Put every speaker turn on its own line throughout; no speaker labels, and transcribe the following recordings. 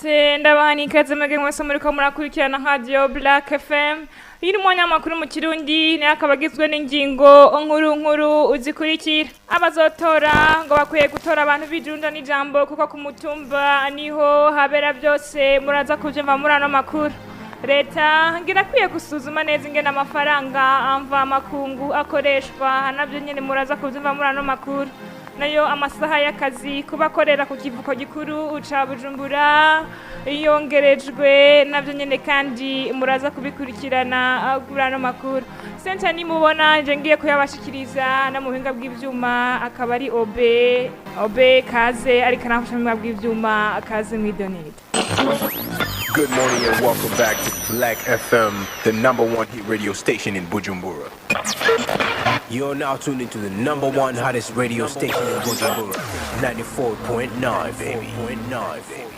Ndabaramutse, ndabaha n'ikaze mwebwe mwese muriko murakurikirana Radio Black FM. Uyu ni umwanya w'amakuru mu Kirundi, nayo akaba agizwe n'ingingo nkuru nkuru zikurikira: abazotora ngo bakwiye gutora abantu bijunda n'ijambo, kuko ku mutumba niho habera byose. Muraza kuvyumva muri ano makuru. Leta ngira akwiye gusuzuma neza ingene amafaranga amva makungu akoreshwa, nabyo nyene muraza kuvyumva muri ano makuru. Nayo amasaha y'akazi kuba akorera ku kivuko gikuru ca Bujumbura yongerejwe, nabyo nyene kandi muraza kubikurikirana kuri ano makuru. Senta nimubona nje ngiye kuyabashikiriza, no mu buhinga bw'ivyuma akaba ari Obe Obe Kaze, ariko aramfasha mu buhinga bw'ivyuma. Kaze mwidonete.
Good morning and welcome back to Black FM, the number one hit radio station in Bujumbura.
You're now tuned into the number one hottest radio station in Bujumbura, 94.9, baby. 9, baby.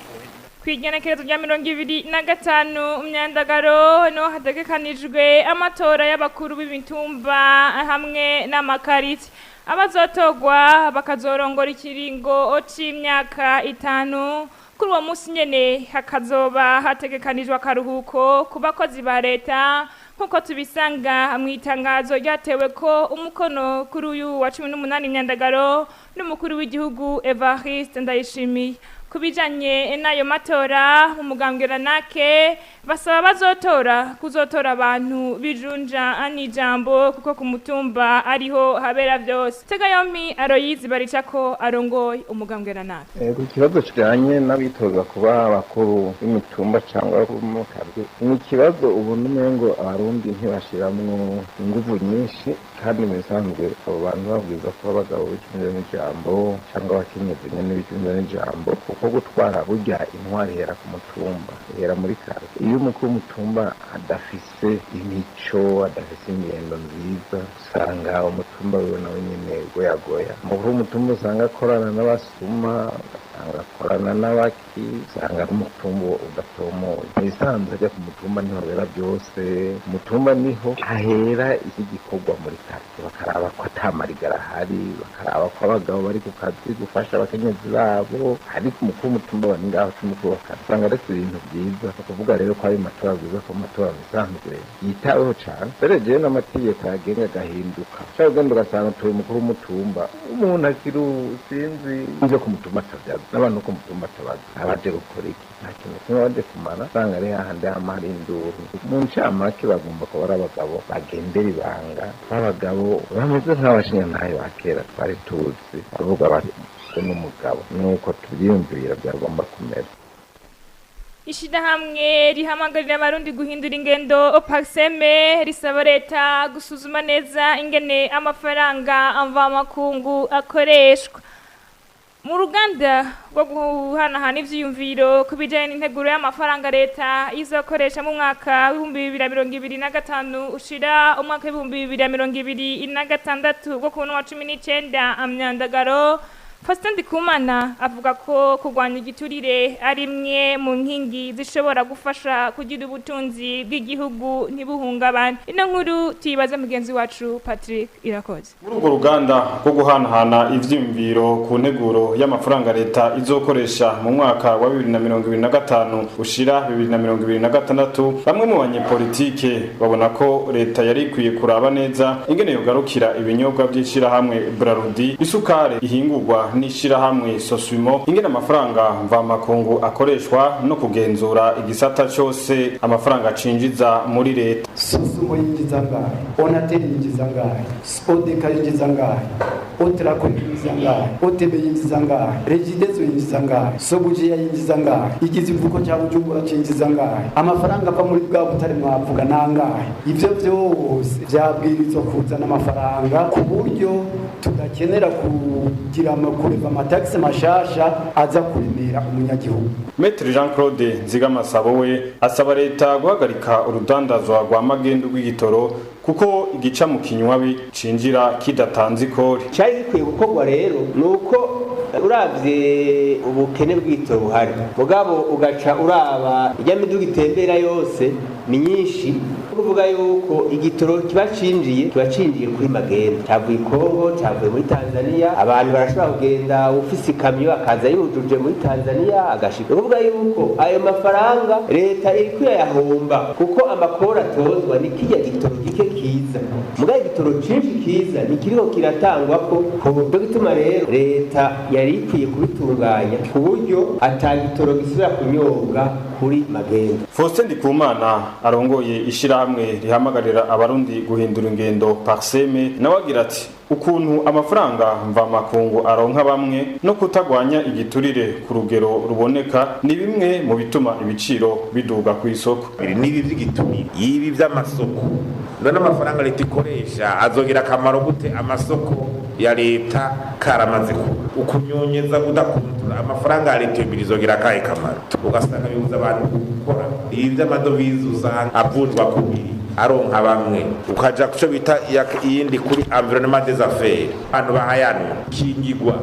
Kw'igenekerezo rya 25 Myandagaro no hategekanijwe amatora y'abakuru b'imitumba hamwe n'amakariti. Abazotorwa bakazorongora ikiringo c'imyaka 5. Kuri uwo munsi nyene hakazoba hategekanijwe akaruhuko ku bakozi ba leta, nk'uko tubisanga mu itangazo ryatewe ko umukono kuri uyu wa 18 Myandagaro n'umukuru w'igihugu Evariste Ndayishimiye. Ku bijanye n'ayo matora, umugambwe Ranake basaba bazotora kuzotora abantu bijunja n'ijambo, kuko ku mutumba ariho habera byose. Tega yompi Aroyizi Baricako arongoye umugambwe Ranake.
Ku kibazo kijanye n'abitoza kuba abakuru b'imitumba cyangwa b'umukarwi, ni ikibazo ubona umengo Abarundi ntibashiramwo inguvu nyinshi, kandi mu bisanzwe abo bantu babwirizwa kuba abagabo b'icunja n'ijambo cyangwa abakenyezi nyene b'icunja n'ijambo, kuko gutwara burya intwari ihera ku mutumba, ihera muri kare. Iyo umukuru w'umutumba adafise imico, adafise ingendo nziza, usanga umutumba wiwe nawe nyene goyagoya. Umukuru w'umutumba usanga akorana n'abasuma, ugasanga akorana n'abaki, usanga ari umutumba udatomoye. Mu bisanzwe ajya ku mutumba niho habera byose, umutumba niho hahera iki gikorwa muri kare, bakaraba ko ata marigara ahari, bakaraba ko abagabo bari ku kazi gufasha abakenyezi babo, ariko umukuru w'umutumba bari ngaho c'umukuru w'akazi, usanga aretse ibintu byiza. Ni ukuvuga rero ko ayo matora bwiza ko amatora bisanzwe yitaweho cane, mbere jewe n'amategeko yagenga agahinduka. Ushobora kugenda ugasanga utuye umukuru w'umutumba umuntu akiri sinzi ivyo ku mutumba atavyazi, n'abantu ku mutumba atabazi, abaje gukora iki, nta kintu kimwe baje kumara, usanga ari hahandi hama hari induru. Mu ncamake bagomba kuba ari abagabo bagendera ibanga, b'abagabo bameze nk'abashingantahe ba kera twari tuzi, bavuga bati n'umugabo nuko tubyiyumvira byagomba kumera.
Ishirahamwe rihamagarira Abarundi guhindura ingendo Paxeme risaba leta gusuzuma neza ingene amafaranga mvamakungu akoreshwa. Mu ruganda rwo guhanahana ivyiyumviro ku bijanye n'integuro y'amafaranga leta izokoresha mu mwaka w'2025 ushira umwaka w'2026 rwo ku wa 19 Myandagaro, Faustin Ndikumana avuga ko kurwanya igiturire ari imwe mu nkingi zishobora gufasha kugira ubutunzi bw'igihugu ntibuhungabane. Ino nkuru tuyibaze mugenzi wacu Patrick Irakoze.
Muri urwo ruganda rwo guhanahana ivyiyumviro ku nteguro y'amafaranga leta izokoresha mu mwaka wa 2025 ushira 2026, bamwe mu banyepolitike babona ko leta yari ikwiye kuraba neza ingene yogarukira ibinyobwa vy'ishirahamwe Brarudi, isukari ihingurwa n'ishirahamwe Sosumo, ingene amafaranga mvamakungu akoreshwa no kugenzura igisata cose amafaranga acinjiza muri leta.
Sosumo yinjiza ngahe? Onatel yinjiza ngahe? Odeka yinjiza ngahe? Otrako yinjiza ngahe? OTB yinjiza ngahe? Regideso yinjiza ngahe? Sobujiya yinjiza ngahe? Ikizivuko cya Bujumbura cinjiza ngahe? Amafaranga ava muri bwa butare mwavuga nangahe? Ivyo vyose vyabwirizwa kuzana amafaranga ku buryo tudakenera kugira kureva amatagisi mashasha aza kuremera umunyagihugu.
Maître Jean Claude Nzigamasabo we asaba leta guhagarika urudandazwa rwa magendu rw'igitoro, kuko igica mu kinywabi cinjira kidatanze ikori.
Cyari gikwiye gukorwa rero nuko uravye ubukene bw'igitoro buhari, mugabo ugaca uraba ijya miduga itembera yose ni nyinshi. Kuvuga yuko igitoro kiba cinjiye, kiba cinjiye kuri magendo, cavuye i Kongo, cavuye muri Tanzania. Abantu barashobora kugenda, ufise ikamyo akaza yujuje muri Tanzania agashika. Kuvuga yuko ayo mafaranga leta iriko irayahomba, kuko amakori atozwa ni kirya gitoro gike kiza, mugabo igitoro cinshi kiza ntikiriho kiratangwa ko ko gituma rero leta yari ikwiye kubitunganya ku buryo ata gitoro gisubira kunyobwa kuri magendo.
Faustin Ndikumana arongoye ishirahamwe rihamagarira abarundi guhindura ingendo Parseme nawe agira ati ukuntu amafaranga mvamakungu aronka bamwe no kutagwanya igiturire ku rugero ruboneka ni bimwe mu bituma ibiciro biduga ku isoko.
Nibi vy'igiturire, yibi vy'amasoko, none amafaranga leta ikoresha azogira akamaro gute amasoko ya leta karamaze kuba ukunyonyeza kudakontora amafaranga ya leta yombi izogira akahe kamaro? Ugasanga bibuza abantu gukora. Ibi vy'amadovize usanga avunjwa kubiri, aronka bamwe, ukaja kuco bita iyindi kuri environnement des affaires, abantu bahayanwa kingigwa.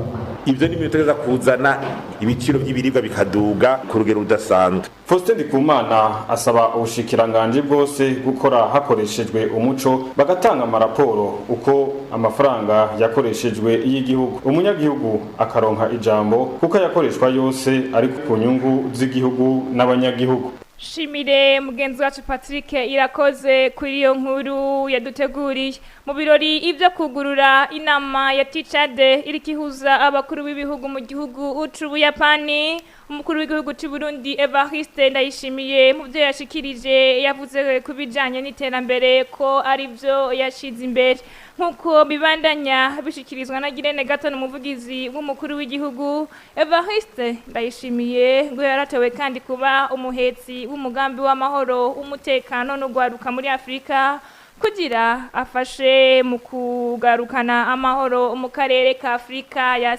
Ivyo ni ibintu bitegereza kuzana ibiciro by'ibiribwa bikaduga ku rugero rudasanzwe.
Faustin Ndikumana asaba ubushikiranganji bwose gukora hakoreshejwe umuco, bagatanga amaraporo uko amafaranga yakoreshejwe y'igihugu, umunyagihugu akaronka ijambo kuko yakoreshwa yose ari ku nyungu z'igihugu n'abanyagihugu.
Shimire mugenzi wacu Patrick Irakoze kuri iyo nkuru yaduteguriye. Mu birori ivyo kugurura inama ya TICAD iriko ihuza abakuru b'ibihugu mu gihugu c'Ubuyapani, umukuru w'igihugu c'u Burundi Evariste Ndayishimiye mu byo yashikirije yavuze ku bijanye n'iterambere ko ari byo yashize imbere, nk'uko bibandanya bishikirizwa na Girene Gatoni, umuvugizi w'umukuru w'igihugu. Evariste Ndayishimiye ngo yaratowe kandi kuba umuhetsi w'umugambi w'amahoro, umutekano no gwaruka muri Afrika, kugira afashe mu kugarukana amahoro mu karere ka Afrika ya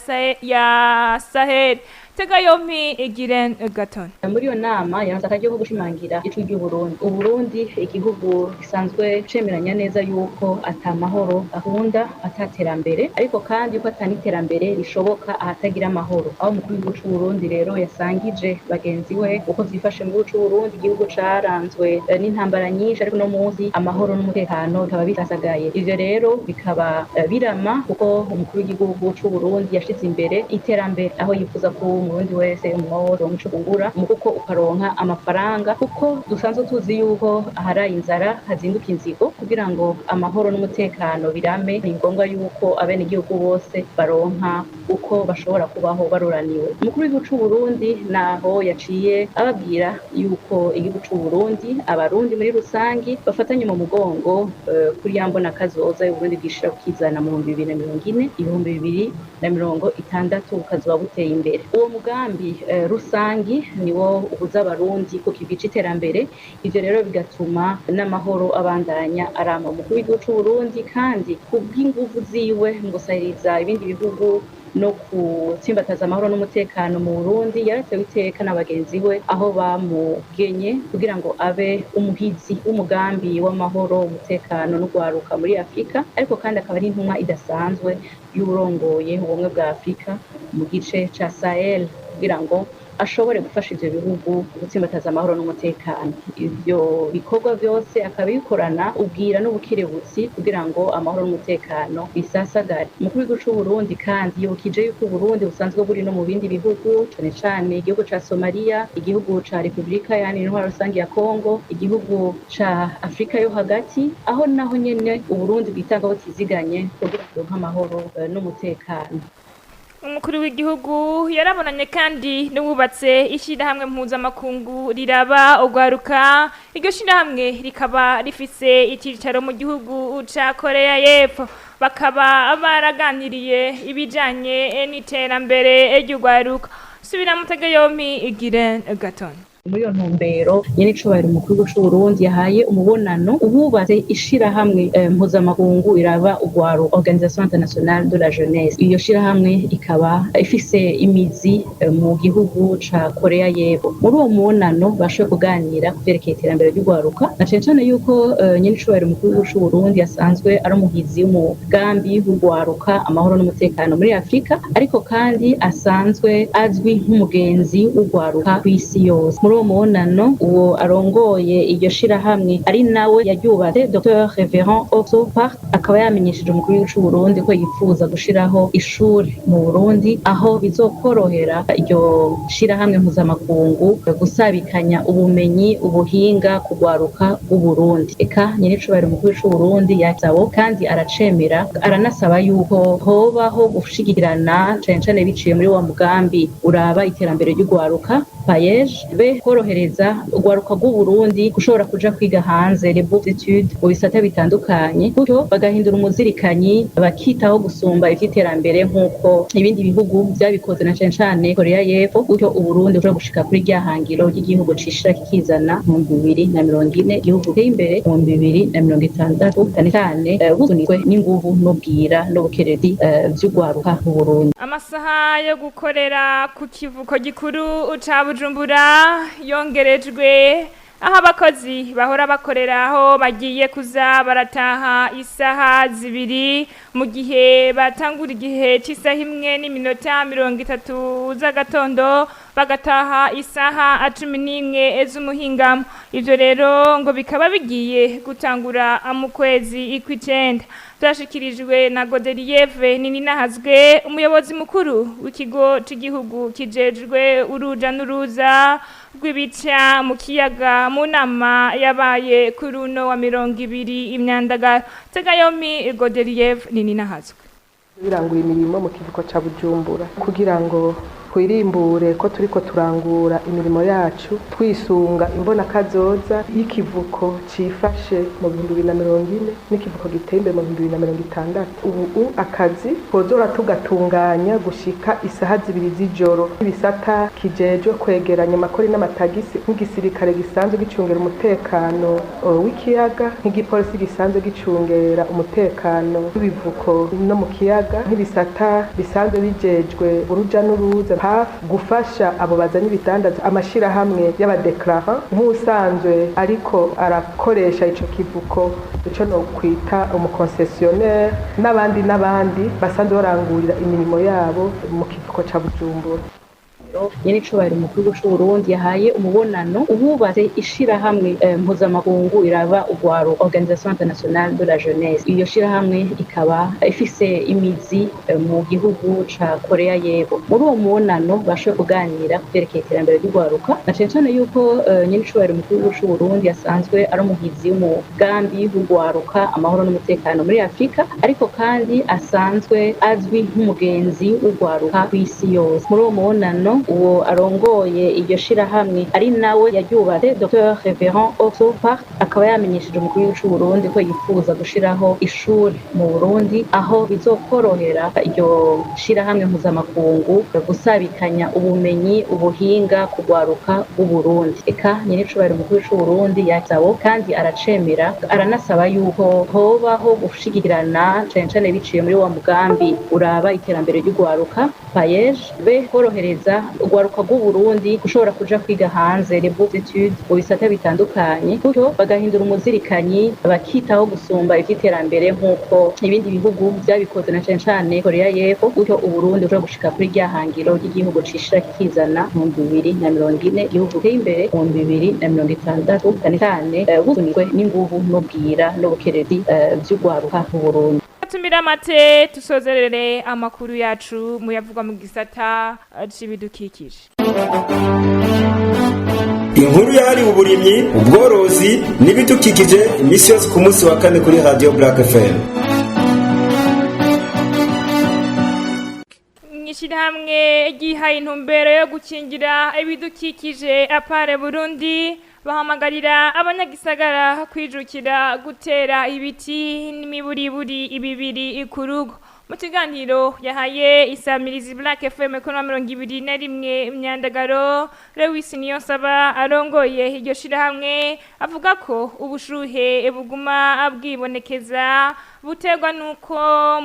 Sahel. Tega yompi Giren Gaton.
Muri iyo nama yaranze akaryo ko gushimangira ijwi ry'Uburundi. Uburundi igihugu gisanzwe cemeranya neza yuko ata mahoro akunda ataterambere, ariko kandi yuko ataniterambere rishoboka ahatagira amahoro. Aho umukuru w'igihugu c'Uburundi rero yasangije bagenzi we uko vyifashe mu gihugu c'Uburundi, igihugu caranzwe n'intambara nyinshi, ariko no munsi amahoro n'umutekano bikaba bisasagaye. Ivyo rero bikaba birama kuko umukuru w'igihugu c'Uburundi yashize imbere iterambere, aho yifuza ko umurundi wese umworo umuco ungura kuko ukaronka amafaranga, kuko dusanzwe tuzi yuko aharaye inzara hazinduka inzigo. Kugira ngo amahoro n'umutekano birame ni ngombwa yuko abenegihugu bose baronka uko bashobora kubaho baroraniwe. Umukuru w'igihugu c'Uburundi naho yaciye ababwira yuko igihugu c'Uburundi, abarundi muri rusangi bafatanye mu mugongo kuri ya mbona kazoza y'Uburundi bwishira kukizana mu 2040, 2060 bukazoba buteye imbere. Uwo mugambi rusangi niwo uhuza abarundi ku kivi c'iterambere. Ivyo rero bigatuma n'amahoro abandanya arama. Umukuru w'igihugu c'Uburundi kandi kubw'inguvu ziwe mu gusahiriza ibindi bihugu no gutsimbataza amahoro n'umutekano mu Burundi, yaratewe iteka na bagenzi we aho bamugenye kugira ngo abe umuhizi w'umugambi w'amahoro, umutekano n'ugwaruka muri Afrika, ariko kandi akaba ari intumwa idasanzwe y'urongoye ubumwe bwa Afrika mu gice ca Sahel, kugira ngo ashobore gufasha ivyo bihugu gutsimbataza amahoro n'umutekano. Ivyo bikorwa vyose akabikorana ubwira n'ubukerebutsi kugira ngo amahoro n'umutekano bisasagare. Umukuru w'igihugu c'Uburundi kandi yibukije yuko Uburundi busanzwe buri no mu bindi bihugu, cane cane igihugu ca Somalia, igihugu ca Repubulika yani intwaro rusangi ya Kongo, igihugu ca Afrika yo hagati, aho naho nyene Uburundi bwitanga butiziganye kugira ngo amahoro n'umutekano.
Umukuru w'igihugu yarabonanye kandi n'uwubatse ishyirahamwe mpuzamakungu riraba ugwaruka. Iryo shyirahamwe rikaba rifise icyicaro mu gihugu ca Korea y'Epfo, bakaba baraganiriye ibijanye n'iterambere ry'ugwaruka. Subira mutege yompi Giren Gaton.
Muri iyo ntumbero nyene icubahiro umukuru w'igihugu c'Uburundi yahaye umubonano ububatse ishirahamwe mpuzamakungu iraba ugwaruka, Organisation Internationale de la Jeunesse. Iyo shirahamwe ikaba ifise imizi mu gihugu ca Korea y'Epfo. Muri uwo mubonano bashoboye kuganira ku vyerekeye iterambere ry'ugwaruka, na cane cane yuko nyene icubahiro umukuru w'igihugu c'Uburundi asanzwe ari umuhizi w'umugambi w'ugwaruka, amahoro n'umutekano muri Afrika, ariko kandi asanzwe azwi nk'umugenzi w'ugwaruka kw'isi yose. Muri uwo mubonano, uwo arongoye iryo shirahamwe ari nawe yaryubatse, Dr Reverend Oxo Park, akaba yamenyesheje umukuru w'igihugu c'u Burundi ko yifuza gushiraho ishuri mu Burundi, aho bizokorohera iryo shirahamwe mpuzamakungu gusabikanya ubumenyi, ubuhinga kugwaruka bw'Uburundi. Eka nyenicubahiro umukuru w'igihugu c'u Burundi yasabo kandi aracemera, aranasaba yuko hobaho gushigikirana cane cane biciye muri wa mugambi uraba iterambere ry'ugwaruka PAEEJ, be korohereza urwaruka rw'Uburundi gushobora kuja kwiga hanze, les bourses d'études, mu bisata bitandukanye, gutyo bagahindura umuzirikanyi, bakitaho gusumba ivy'iterambere nk'uko ibindi bihugu vyabikoze, na cane cane Korea y'Epfo, gutyo Uburundi bushobora gushika kuri rya hangiro ry'igihugu cishira kikizana mu 2040, igihugu giteye imbere mu 2060, cane cane busunitswe n'inguvu n'ubwira n'ubukerezi vy'urwaruka mu Burundi.
Amasaha yo gukorera ku kivuko gikuru ca Bujumbura yongerejwe, aho abakozi bahora bakorera aho bagiye kuza barataha isaha 2, mu gihe batangura igihe cy'isaha 1:30 z'agatondo, bagataha isaha 11 z'umuhingamo. Ivyo rero ngo bikaba bigiye gutangura mu kwezi kw'icenda. Byashikirijwe na Godelieve Nininahazwe, umuyobozi mukuru w'ikigo c'igihugu kijejwe uruja n'uruza rw'ibica mu kiyaga, mu nama yabaye kuri uno wa 20 imyandagaro. Tegayomi Godelieve Nininahazwe.
Birangura imirimo mu kivuko ca Bujumbura kugira ngo twirimbure ko turiko turangura imirimo yacu twisunga imbonakazoza y'ikivuko cifashe mu 2040 n'ikivuko giteye imbere mu 2060. Ubu akazi kozora tugatunganya gushika isaha 2 z'ijoro. Ibisata kijejwe kwegeranya amakori n'amatagisi, nk'igisirikare gisanzwe gicungera umutekano w'ikiyaga, nk'igipolisi gisanzwe gicungera umutekano w'ibivuko no mu kiyaga, nk'ibisata bisanzwe bijejwe uruja n'uruza, gufasha abo bazanye ibidandaza, amashirahamwe y'abadeklara, nk'usanzwe ariko arakoresha ico kivuko, ico no kwita umuconcessionnaire, n'abandi n'abandi basanzwe barangurira imirimo yabo mu kivuko ca Bujumbura.
Nyenicubahiro umukuru w'igihugu c'u Burundi yahaye umubonano ububatse ishirahamwe mpuzamakungu iraba urwaruka, Organisation Internationale de la Jeunesse. Iyo shirahamwe ikaba ifise imizi mu gihugu ca Korea y'Epfo. Muri uwo mubonano bashoboye kuganira ku vyerekeye iterambere ry'urwaruka, na cane cane yuko nyenicubahiro umukuru w'igihugu c'u Burundi asanzwe ari umuhizi w'umugambi w'urwaruka, amahoro n'umutekano muri Afrika, ariko kandi asanzwe azwi nk'umugenzi w'urwaruka kw'isi yose. Muri uwo mubonano, uwo arongoye iryo shirahamwe ari nawe yaryubatse, Dr Reverend Oxo Park, akaba yamenyesheje umukuru w'igihugu c'u Burundi ko yifuza gushiraho ishuri mu Burundi, aho bizokorohera iryo shirahamwe mpuzamakungu gusabikanya ubumenyi, ubuhinga kugwaruka bw'Uburundi. Eka nyenicubahiro umukuru w'igihugu c'u Burundi yasabo kandi aracemera, aranasaba yuko hobaho gushigikirana cane cane biciye muri wa mugambi uraba iterambere ry'urwaruka PAEEJ, be korohereza urwaruka rw'Uburundi gushobora kuja kwiga hanze, les bourses d'études, mu bisata bitandukanye, gutyo bagahindura umuzirikanyi, bakitaho gusumba ivy'iterambere nk'uko ibindi bihugu vyabikoze, na cane cane Korea y'Epfo, gutyo Uburundi bushobora gushika kuri rya hangiro ry'igihugu cishira kikizana mu 2040, igihugu giteye imbere mu 2060, cane cane busunitswe n'inguvu n'ubwira n'ubukerezi vy'urwaruka mu Burundi.
Tumira amate, tusozerere amakuru yacu muyavugwa mu gisata c'ibidukikije.
Inkuru yahariwe uburimyi, ubworozi n'ibidukikije, iminsi yose ku munsi wa kane kuri Radio Black FM.
Mw'ishirahamwe ryihaye intumbero yo gukingira ibidukikije Apare Burundi, bahamagarira abanyagisagara kwijukira gutera ibiti n'imiburiburi ibibiri ku rugo. Mu kiganiro yahaye isamirizi Black FM kuri 21 imyandagaro, Lewis Niyonsaba arongoye iryo shirahamwe avuga ko ubushuhe buguma bwibonekeza Buterwa nuko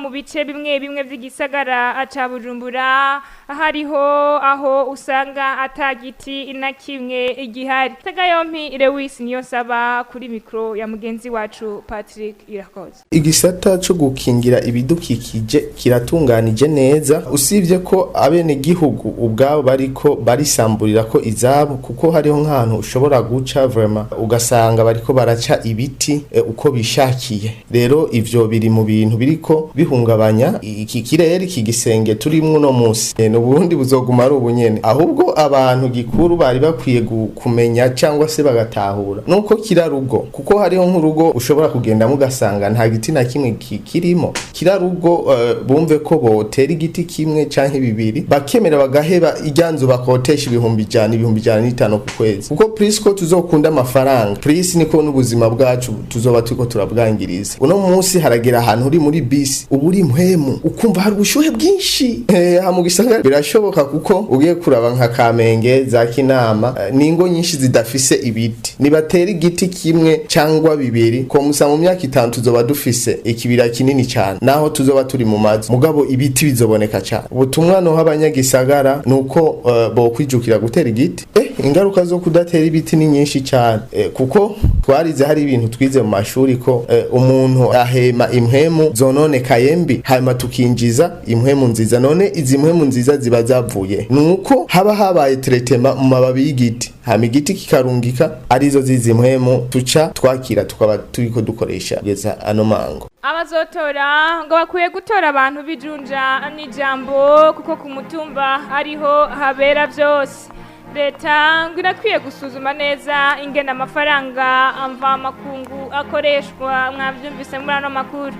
mu bice bimwe bimwe vy'igisagara ca Bujumbura hariho aho usanga atagiti na kimwe igihari. Tega yompi Lewis niyo saba kuri mikro ya mugenzi wacu Patrick Irakoze.
Igisata cyo gukingira ibidukikije kiratunganije neza, usibye ko abene gihugu ubwabo bariko barisamburira ko izabo, kuko hariho nk'ahantu ushobora guca vraiment ugasanga bariko baraca ibiti uko bishakiye. Rero ivyo biri mu bintu biriko bihungabanya iki kirere, iki gisenge turimwo uno munsi. N'ubundi buzoguma ari ubunyene, ahubwo abantu gikuru bari bakwiye kumenya cyangwa se bagatahura nuko kirarugo, kuko hariho nk'urugo ushobora kugenda mugasanga nta giti na kimwe kirimo. Kirarugo bumve ko botera igiti kimwe canke bibiri, bakemera bagaheba ijyanzu bakotesha 100,000 105,000 ku kwezi, kuko plus ko tuzokunda amafaranga plus niko n'ubuzima bwacu tuzoba turiko turabwangiriza. Uno munsi haragera ahantu uri muri bisi uba uri mpwemu ukumva hari ubushuhe bwinshi. Ha mu gisagara birashoboka, kuko ugiye kuraba nka Kamenge za Kinama, n'ingo nyinshi zidafise ibiti. Nibatera igiti kimwe cyangwa bibiri ko musa mu myaka 5 tuzoba dufise ikibira kinini cyane, naho tuzoba turi mu mazu, mugabo ibiti bizoboneka cyane. Ubutumwa no abanyagisagara nuko bokwijukira gutera igiti. Ingaruka zo kudatera ibiti ni nyinshi cyane, kuko twarize hari ibintu twize mu mashuri ko umuntu ahema impwemu zononekaye mbi, hanyuma tukinjiza impwemu nziza. None izi mpwemu nziza ziba zavuye nuko haba habaye tretema mu mababi y'igiti, hama igiti kikarungika arizo zizi mpwemu tuca twakira tukaba turiko dukoresha kugeza ano mango.
Abazotora ngo bakwiye gutora abantu bijunja n'ijambo, kuko ku mutumba ariho habera vyose. Leta ngo irakwiye gusuzuma neza ingene amafaranga mvamakungu akoreshwa. Mwavyumvise muri ano makuru.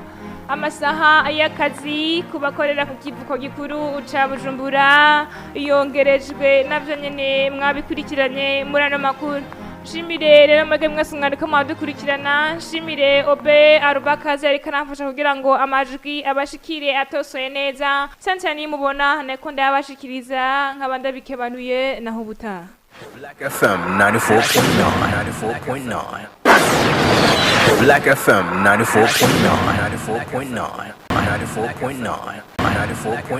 Amasaha y'akazi ku bakorera ku kivuko gikuru ca Bujumbura yongerejwe, navyo nyene mwabikurikiranye muri ano makuru. Nshimire rero mwebwe mwese mwariko mwadukurikirana, nshimire Obe Arubakazi ariko aramfasha kugira ngo amajwi abashikire atosoye neza. Cyane cyane mubona nako ndayabashikiriza nkaba ndabikebanuye naho ubutaha.
Black FM 94.9 94.9 Black FM 94.9 94.9 94.9 94.